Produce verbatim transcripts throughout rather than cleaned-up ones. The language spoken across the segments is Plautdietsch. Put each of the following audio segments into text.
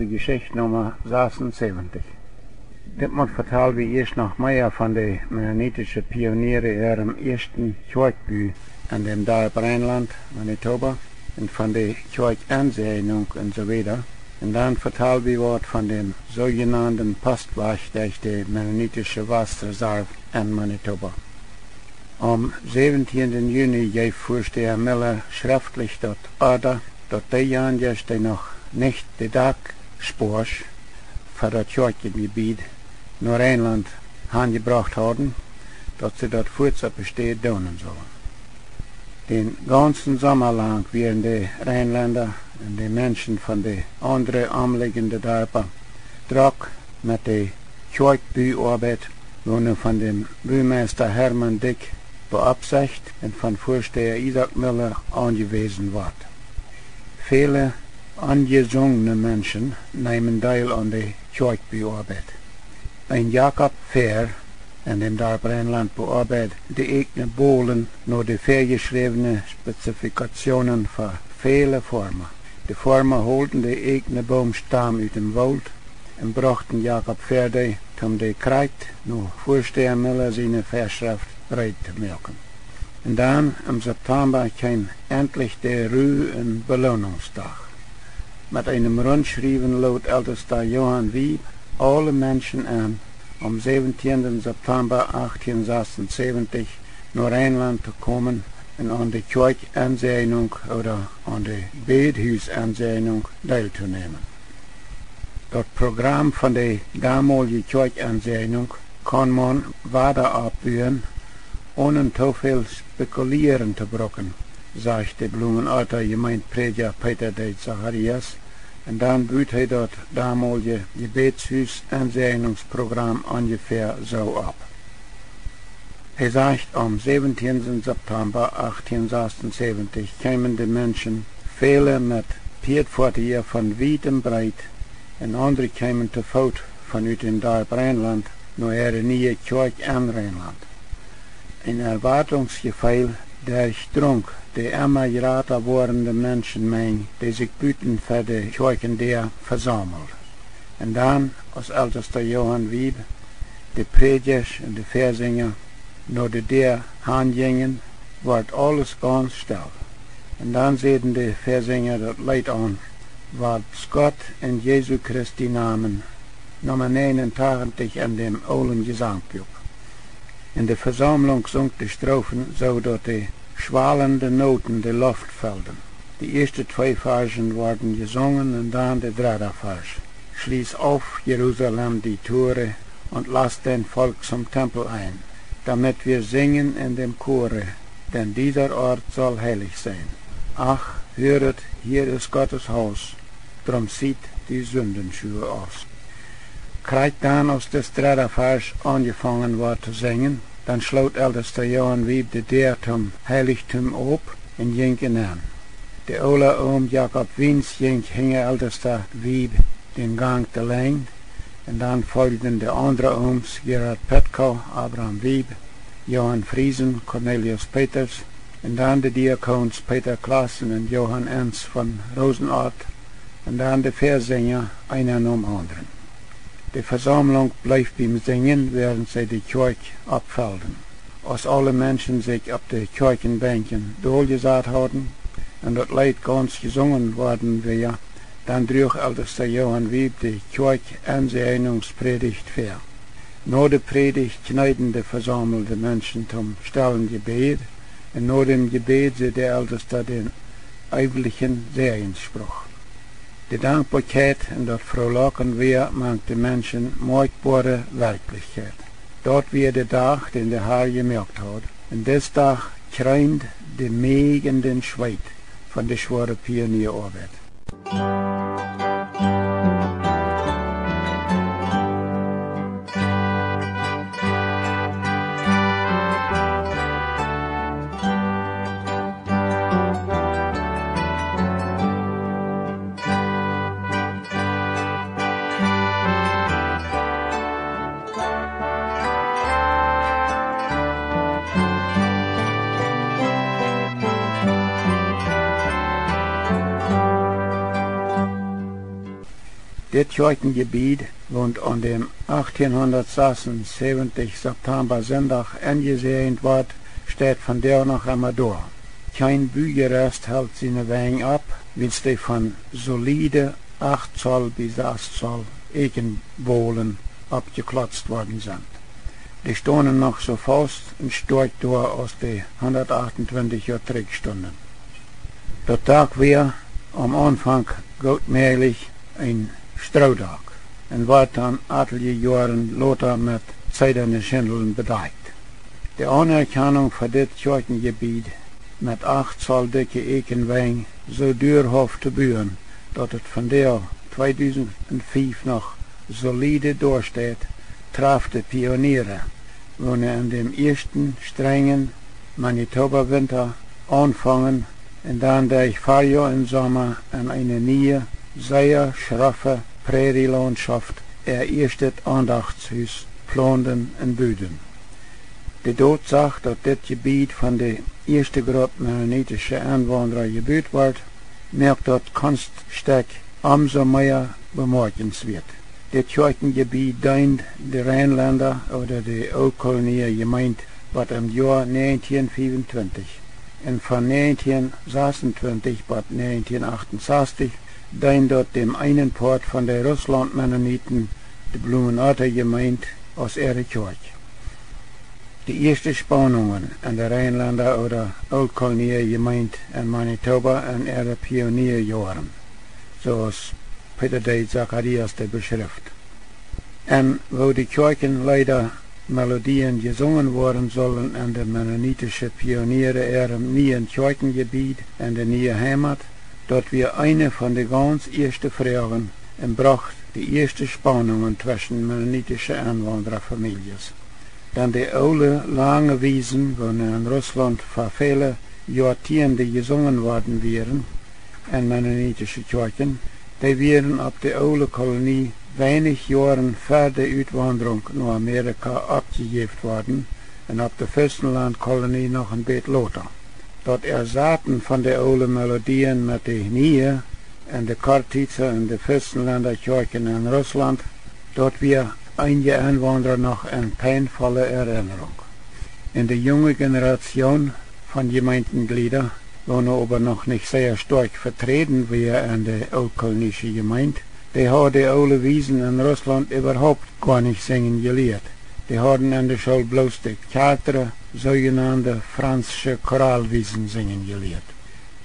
Jeschicht Numma sasunsebentich. Dit Mol vetal wie ieescht noch mea von de mennonitische Pioniere äarem ieeschten Kjoakjbu en däm Darp Reinland, Manitoba, un von de Kjoakjensäajnunk un soo wieda. Un dan vetal wie waut von däm soojenanden Postwajch derch de mennonitische Wastreserv en Manitoba. Aum säwentieenden Juni jeef Väastäa Miller schreftlich daut Orda, daut deejanje, dee noch nich de Dakjspoasch fa daut Kjoakjenjebied no Reinland hanjebrocht hauden, daut see daut fuaz opp de Städ doonen sullen. Dän gaunzen Somma lang wieren de Reinlenda un de Menschen von de aundre omliggende Darpa drock met de Kjoakjbuoabeit, wua nu von däm Bumeista Hermann Dyck beoppsecht un von Väastäa Isaak Miller aunjewäsen wort. Väle onjesungne Menschen neemen Deel aun de Kjoakjbuoabeit. Een Jakob Fehr en däm Darp Reinland beoabeid de eajne Bolen no de väajeschräwne Spezifikationen fa väle Forma. De Forma holden de eajne Boomstam ut däm Woolt un brochten Jakob Fehr dee, om dee krakjt no Väastäa Miller siene Väaschreft reed to moaken. Un dan, em September, kjeem entlich de Ruh- un Beloonungsdach. Met eenem Runtschriewen lood Eltesta Johann Wiebe aule Menschen en, aum säwentieenden September achttieen sasunsebentich no Reinland to komen un aun de Kjoakjensäajnunk ooda aun de Beedhusjensäajnunk deeltonämen. Daut Program von de domolje Kjoakjensäajnunk kaun maun wada oppbuen, onen too väl spekulieren to brucken, sajcht de Blumenörter Jemeentprädja Peter de Zacharias, un dan but hee daut domolje Jebädshusjensäajnungsprogram onjefäa soo opp. Hee sajcht, aum säwentieenden September achttieen sasunsebentich kjeemen de Menschen, väle met Pieedfoatieja von wiet un breet, un aundre kjeemen to Foot von ut däm Darp Reinland no äare niee Kjoakj en Reinland. Een Erwartungsjefeel derchdrunk de emma jrata woarende Menschenmenj, dee sikj buten fa de Kjoakjendäa vesaumeld. Un dan, aus Eltesta Johann Wiebe, de Prädjasch un de Väasinja no de Däa han jinjen, wort aules gaunz stell. Un dan säden de Väasinja daut Leet aun: Wals Gott en Jesu Christi Namen, Numma näajenuntachentich en däm oolen Jesankbuak. Un de Vesaumlunk sunk de Stroofen soo, daut de schwalende Noten de Loft fellden. De ieeschte twee Varschen worden jesungen un dan de dredda Varsch: Schließ auf, Jerusalem, die Tore und lass dein Volk zum Tempel ein, damit wir singen in dem Chore, denn dieser Ort soll heilig sein. Ach, höret, hier ist Gottes Haus, drum zieht die Sündenschuhe aus. Krakjt dan, aus dis dredda Varsch aunjefongen wort to sinjen, dan schloot Eltesta Johann Wiebe de Däa tom Heilichtum op un jinkj enenn. De oola Oom Jakob Wiens jinkj hinja Eltesta Wiebe dän Gank delenj, un dan folgden de aundre Ooms Gerhard Petko, Abraham Wiebe, Johann Friesen, Cornelius Peters, un dan de Diakons Peter Klassen un Johann Ens von Rosenort, un dan de Väasinja, eena nom aundren. De Vesaumlunk bleef biem Sinjen, wäarent see de Kjoakj oppfellden. Aus aule Menschen sikj opp de Kjoakjenbenkjen doljesat hauden un daut Leet gaunz jesungen worden wia, dan druach Eltesta Johann Wiebe de Kjoakjensäajnungsprädicht väa. No de Prädicht kjneeden de vesaumelde Menschen tom stellen Jebäd, un no däm Jebäd säd de Eltesta dän eewlichen Säajenspruch. De Dankboakjeit un daut Frohlocken wia mank de Menschen moakjboare Werkjlichkjeit. Daut wia de Dach, dän de Har jemoakt haud, un dis Dach kjreemd de Mäj en dän Schweet von de schwoare Pionieroabeit. Dit Kjoakjenjebied, waut aun däm achttieenhundatsasunsäwentich Septemba Sindach enjesäajent wort, steit vondoag noch emma doa. Kjeen Bujerest helt siene Wenj opp, wiels dee von soliede acht Zoll bie sas Zoll Eekjenbolen oppjeklotzt worden sent. Dee stonen noch soo faust un stoakj doa aus dee hundatachtuntwintich Joa trigj stunden. Daut Dak wia aum Aunfank goot mäajlich een Stroodak un wort dan atelje Joaren lota met zeedane Schindeln bedakjt. De Aunerkjanunk fa dit Kjoakjenjebied met acht Zoll dikje Eekjenwenj soo duahaft to buen, daut et vondoag, tweedusentfief, noch soliede doasteit, traf de Pioniere, woone en däm ieeschten strenjen Manitoba Winta aunfungen un dan derch Farjoa un Somma en eene niee, sea schroffe Prärielaunschoft äa ieeschtet Aundachtshus planden un buden. De Dotsach, daut dit Jebied von de ieeschte Grupp mennonitische Enwaundra jebut wort, moakt daut Kunststekj omsoo mea bemoakjenswieet. Dit Kjoakjenjebied deend de Reinlenda ooda de Ooltkolonia Jemeent bot em Joa näajentieen fiewuntwintich, un von näajentieen sasuntwintich bot näajentieen achtunsastich deend daut däm eenen Poat von de Russlaunt Mennoniten, de Blumenorta Jemeent, aus äare Kjoakj. De ieeschte Spaunungen en de Reinlenda ooda Ooltkolonia Jemeent en Manitoba en äare Pionierjoaren, soo aus Peter D. Zacharias dee beschrift. Un woo de Kjoakjenleeda Melodieen jesungen woaren sullen en de mennonitische Pioniere äarem nieen Kjoakjenjebied en de niee Heimat, daut wia eene von de gaunz ieeschte Froagen un brocht de ieeschte Spaunungen tweschen mennonitische Enwaundrafamiljes. Dan de oole, lange Wiesen, woone en Russlaunt fa väle Joatieende jesungen worden wieren en mennonitische Kjoakjen, dee wieren opp de oole Kolonie weinich Joaren ver de Utwaundrunk no Amerika oppjejäft worden un opp de Fürstenlandkolonie noch een bät lota. Daut Ersaten von de oole Melodieen met de niee en de Chortitza un de Fürstenlenda Kjoakjen en Russlaunt, daut wia eenje Enwaundra noch eene peinvolle Erinnerung. Un de junge Generation von Jemeentenjlieda, woone oba noch nich sea stoakj veträden wia en de Ooltkolonische Jemeent, dee haud de oole Wiesen en Russlaunt äwahaupt goanich sinjen jelieet. Dee hauden en de School bloos de kjartre, soojenande franzsche Choralwiesen sinjen jelieet.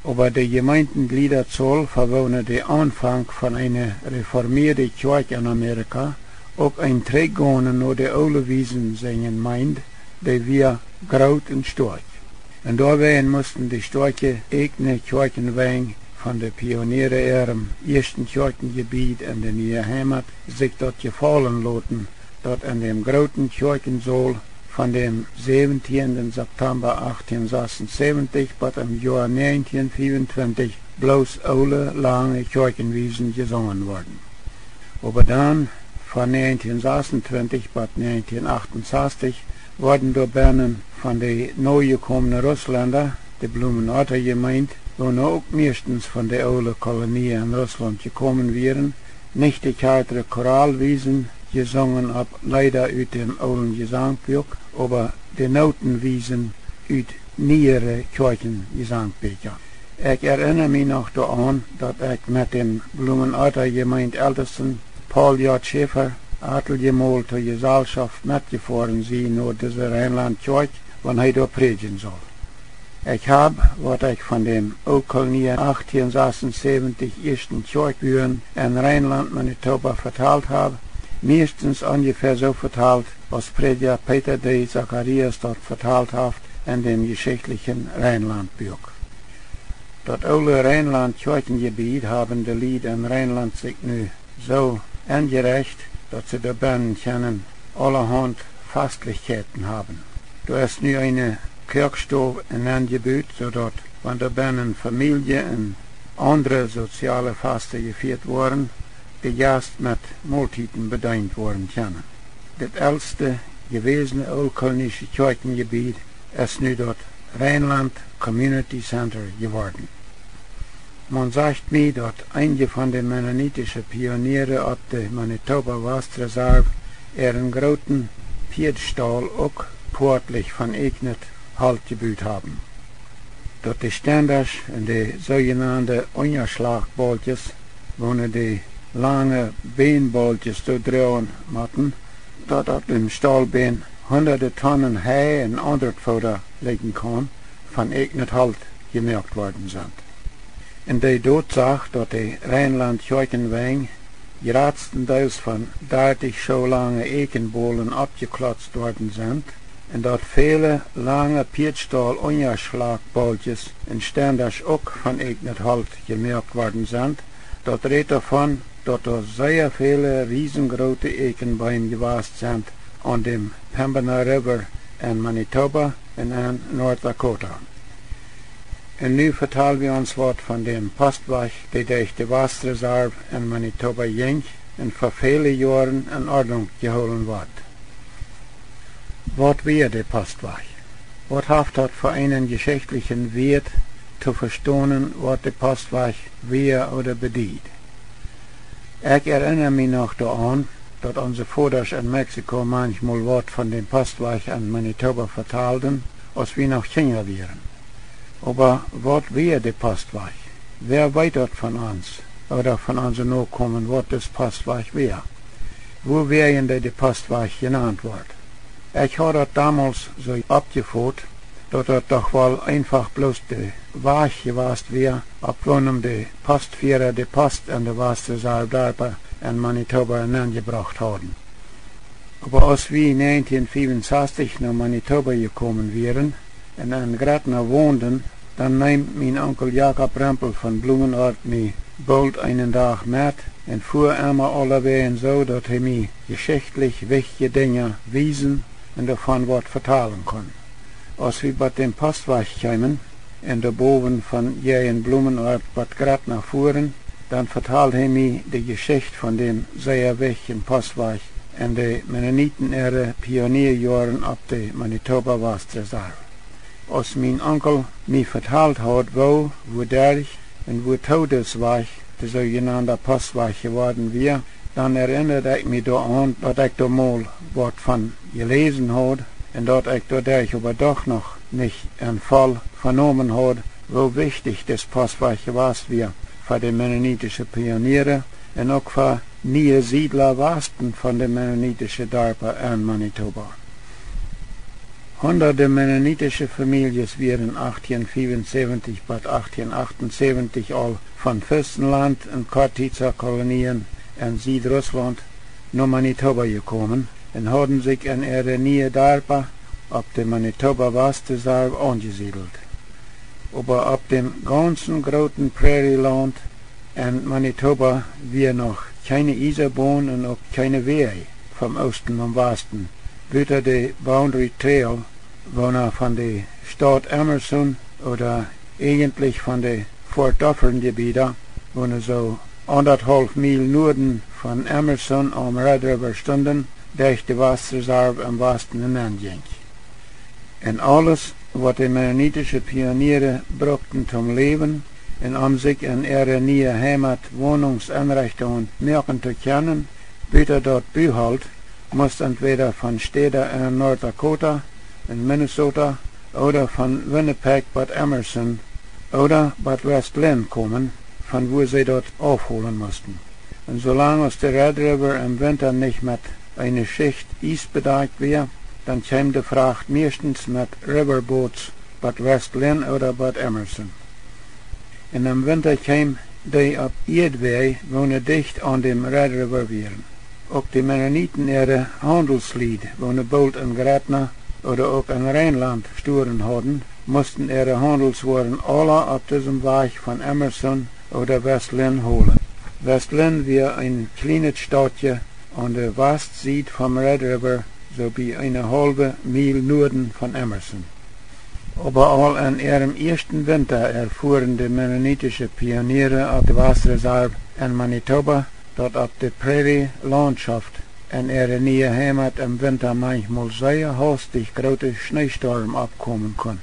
Oba de Jemeentenjliedazol, fa woone de Aunfank von eene reformieede Kjoakj en Amerika uk een Trigjgonen no de oole Wiesen sinjen meend, dee wia groot un stoakj. Un doawäajen musten de stoakje eegne Kjoakjenwenj von de Pioniere äarem ieeschten Kjoakjenjebied en de niee Heimat sikj daut jefaulen loten, daut en däm grooten Kjoakjensaul von däm säwentieenden Septemba achttieen sasunsebentich bot em Joa näajentieen fiewuntwintich bloos oole, lange Kjoakjenwiesen jesungen worden. Oba dan, von näajentieen sasuntwintich bot näajentieen achtunsastich, worden doa bennen von de nojekomne Russlenda, de Blumenorta Jemeent, woone uk mieeschtens von de oole Kolonie en Russlaunt jekomen wieren, nich de kjartre Choralwiesen, jesungen opp Leeda ut däm oolen Jesankbuak, oba de Notenwiesen ut niere Kjoakjenjesankbieekja. Ekj erinna mie noch doaraun, daut ekj met däm Blumenorta Jemeent Eltesten Paul J. Schäfer ateljemol to Jesalschoft metjefoaren sie no dise Reinlaunt Kjoakj, wan hee doa prädjen sull. Ekj hab, waut ekj von däm Ooltkolonia achttieen sasunsebentich ieeschten Kjoakjbuen en Reinlaunt, Manitoba vetalt hab, mieeschtens onjefäa soo vetalt, aus Prädja Peter D. Zacharias daut vetalt haft en däm jeschichtlichen Reinlaunt Buak. Daut oole Reinlaunt Kjoakjenjebied haben de Lied en Reinlaunt sikj nu soo enjerecht, daut see doa bennen kjennen aulahaunt Fastlichkjeiten haben. Doa es nu eene Kjoakjstow enenjebut, soo daut, wan doa bennen Famielje un aundre soziale Faste jefieet woaren, de Jast met Moltieten bedeent woaren kjennen. Dit elste jewäsne ooltkolonische Kjoakjenjebied es nu daut Reinlaunt Community Center jeworden. Maun sajcht mie, daut eenje von de mennonitische Pioniere opp de Manitoba Wastreserw äaren grooten Pieedstaul uk poatlich von eajnet Holt jebut haben. Daut de Stendasch un de soojenande Unjaschlagbaulkjes, woone de lange Beenbaulkjes doa droagen motten, daut opp däm Staulbeen hundade Tonnen Hei un aundret Fooda lijen kaun, von eajnet Holt jemoakt worden sent. Un de Dotsach, daut de Reinland-Kjoakjenwenj jratstendeels von dartich Schoo lange Eakjenbolen oppjeklotzt worden sent, un daut väle lange Pieedstaul-Unjaschlagbaulkjes un Stendasch uk von eajnet Holt jemoakt worden sent, daut rät doavon, daut doa sea väle riesengroote Eakjenbeem jewast sent aun däm Pembina River en Manitoba un en North Dakota. Un nu vetal wie ons waut von däm Postwajch, dee derch de Wastreserw en Manitoba jinkj un fa väle Joaren en Ordnunk jehoolen wort. Waut wia de Postwajch? Waut haft daut fa eenen jeschichtlichen Wieet, to vestonen, waut de Postwajch wia ooda bediet? Ekj erinna mie noch doaraun, daut onse Vodasch en Mexiko manchmol waut von däm Postwajch en Manitoba vetalden, aus wie noch Kjinja wieren. Oba waut wia de Postwajch? Wäa weet daut von ons ooda von onse Nokomen, waut dis Postwajch wia? Wuawäajen dee de Postwajch jenant wort? Ekj haud daut domols soo oppjefot, daut daut doch woll eenfach bloos de Wajch jewast wia, opp woonem de Postfiera de Post en de Wastreserw Darpa en Manitoba nenjebrocht hauden. Oba aus wie näajentieen fiewensastich no Manitoba jekomen wieren un en Gretna wonden, dan neem mien Onkel Jakob Rempel von Blumenort mie boolt eenen Dach met un fua emma aulawäajen soo, daut hee mie jeschichtlich wichtje Dinja wiesen un doavon waut vetalen kunn. Aus wie bot däm Postwajch kjeemen un doa bowen von jäajen Blumenort bot Gretna fuaren, dan vetald hee mie de Jeschicht von däm sea wichtjen Postwajch en de Mennoniten äare Pionierjoaren opp de Manitoba Wastreserw. Aus mien Onkel mie vetalt haud, woo, wuaderch un wuatoo dis Wajch de soojenande Postwajch jeworden wia, dan erinnad ekj mie doaraun, daut ekj doa mol waut von jeläsen haud un daut ekj doaderch oba doch noch nich en voll venomen haud, woo wichtich dis Postwajch jewast wia fa de mennonitische Pioniere un uk fa niee Siedla wasten von de mennonitische Darpa en Manitoba. Hundade mennonitische Famieljes wieren achtieen fiewunsäwentich bot achtieen achtunsäwentich aul von Fürstenland un Chortitza Kolonien en Siedrusslaunt no Manitoba jekomen un hauden sikj en äare niee Darpa opp de Manitoba Wastreserw aunjesiedelt. Oba opp däm gaunzen grooten Prärielaunt en Manitoba wia noch kjeene Iesabon un uk kjeene Wäaj vom Oosten nom Wasten, buta de Boundary Trail, woona von de Staut Emerson ooda ejentlich von de Fort Dufferin Jebieda, woone soo aundathaulf Miel Nuaden von Emerson aum Red River stunden, derch de Wastreserw em Wasten nenn jinkj. Un aules, waut de mennonitische Pioniere brukten toom läwen un om sikj en äare niee Heimat Wonungsenrechtungen moaken to kjennen, buta daut Buholt, must entwäda von Städa en North Dakota un Minnesota ooda von Winnipeg bot Emerson ooda bot West Linn komen, von wua see daut aufholen musten. Un soo lang aus de Red River em Winta nich met eene Schicht Ies bedakjt wia, dan kjeem de Fracht mieschtens met Riverboats bot West Linn ooda bot Emerson. Un em Winta kjeem dee opp Ieedwäaj, woone dicht aun däm Red River wieren. Uk de Mennoniten äare Haundelslied, woone boolt en Gretna ooda uk en Reinlaunt Stuaren hauden, musten äare Haundelswoaren aula opp disem Wajch von Emerson ooda West Linn holen. West Linn wia een kjlienet Stautje aun de Wastsied vom Red River, soo bie eene haulwe Miel Nuaden von Emerson. Oba aul en äarem ieeschten Winta erfuaren de mennonitische Pioniere opp de Wastreserw en Manitoba, daut opp de Prärie Launtschoft en äare niee Heimat em Winta manchmol sea haustich groote Schneestorm oppkomen kunn.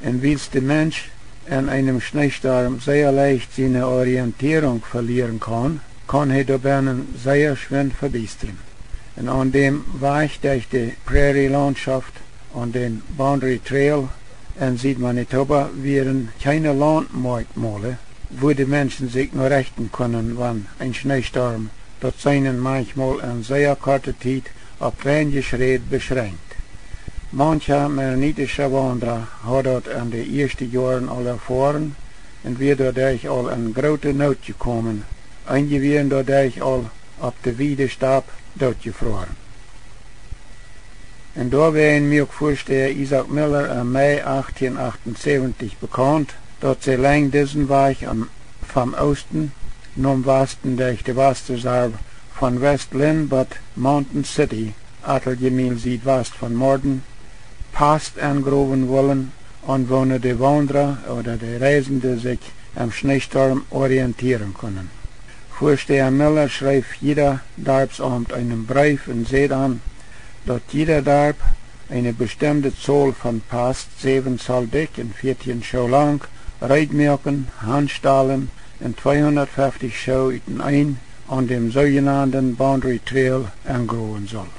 Un wiels de Mensch en eenem Schneestorm sea leicht siene Orientierunk velieren kaun, kaun hee doabennen sea schwind vebiestren. Un aun däm Wajch derch de Prärielauntschoft aun dän Boundary Trail en Sied-Manitoba wieren kjeene Launtmoakjmolen, wua de Menschen sikj no rechten kunnen, wan een Schneestorm daut Seenen manchmol en sea korte Tiet opp weinje Schräd beschrenkjt. Mancha mennonitischa Waundra haud daut en de ieeschte Joaren aul erfoaren un wia doaderch aul en groote Noot jekomen. Eenje wieren doaderch aul opp de wiede Stap dootjefroaren. Un doawäajen muak Väastäa Isaac Miller em Mei achttieen achtundsäwentich bekaunt, daut see lenjd disen Wajch aun, vom Oosten nom Wasten derch de Wastreserv von West Linn bat Mountain City, atelje Miel siedwast von Morden, Post engrowen wullen, aun woone de Waundra ooda de Reisende sikj em Schneestorm orientieren kunnen. Väastäa Miller schreef jieda Darpsaumt eenen Breef un säd aun, daut jieda Darp eene bestemde Zol von Post, säwen Zoll dikj un vieetieen Schoo lang, reed muaken, hanstalen un tweehundatfeftich Schoo uteneen aun däm soojenanden Boundary Trail engrowen sull.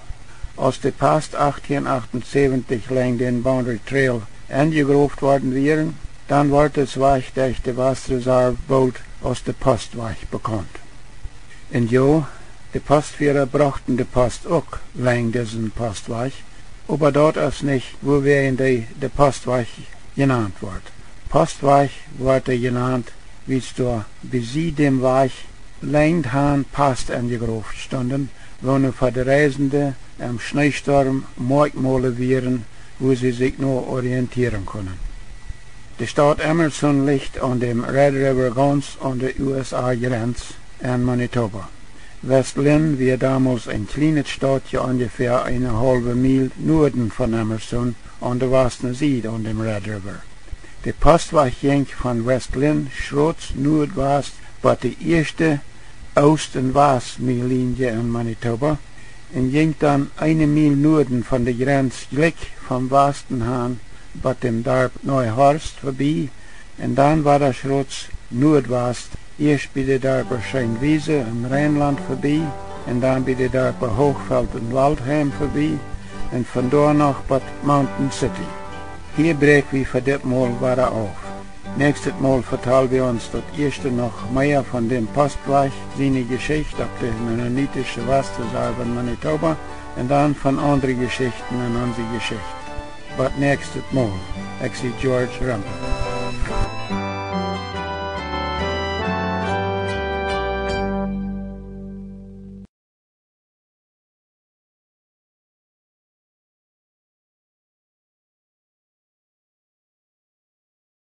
Aus de Post achttieen achtundsäwentich lenjd dän Boundary Trail enjegroft worden wieren, dan wort dis Wajch derch de Wastreserv boolt aus de Postwajch bekaunt. Un jo, de Postfiera brochten de Post uk lenjd disen Postwajch, oba daut es nich wuawäajen dee de Postwajch jenant wort. Postwajch wort dee jenant, wiels doa bie Sied däm Wajch lenjd han Post enjegroft stunden, woone fa de Reisende em Schneestorm Moakjmolen wieren, wua see sikj no orientieren kunnen. De Staut Emerson licht aun däm Red River gaunz aun de U S A Jrenz en Manitoba. West Linn wia domols een kjlienet Stautje, onjefäa eene haulwe Miel Nuaden von Emerson, aun de wastne Sied aun däm Red River. De Postwajch jinkj von West Linn schrots nuadwast bat de ieeschte Oost- un Wastmiellienje en Manitoba un jinkj dan eene Miel Nuaden von de Jrenz jlikj vom Wasten han bat däm Darp Neuhorst vebie un dan wada schrots nuadwast, ieescht bie de Darpa Scheenwiese en Reinlaunt vebie un dan bie de Darpa Hoochfelt un Waldheim vebie un von doa noch bat Mountain City. Hia bräakj wie fa dit Mol wada auf. Näakjstet Mol vetal wie ons daut ieeschte noch mea von däm Postwajch siene Jeschicht opp de mennonitische Wastreserv en Manitoba un dan von aundre Jeschichten en onse Jeschicht. Bat näakjstet Mol, ekj sie George Rempel.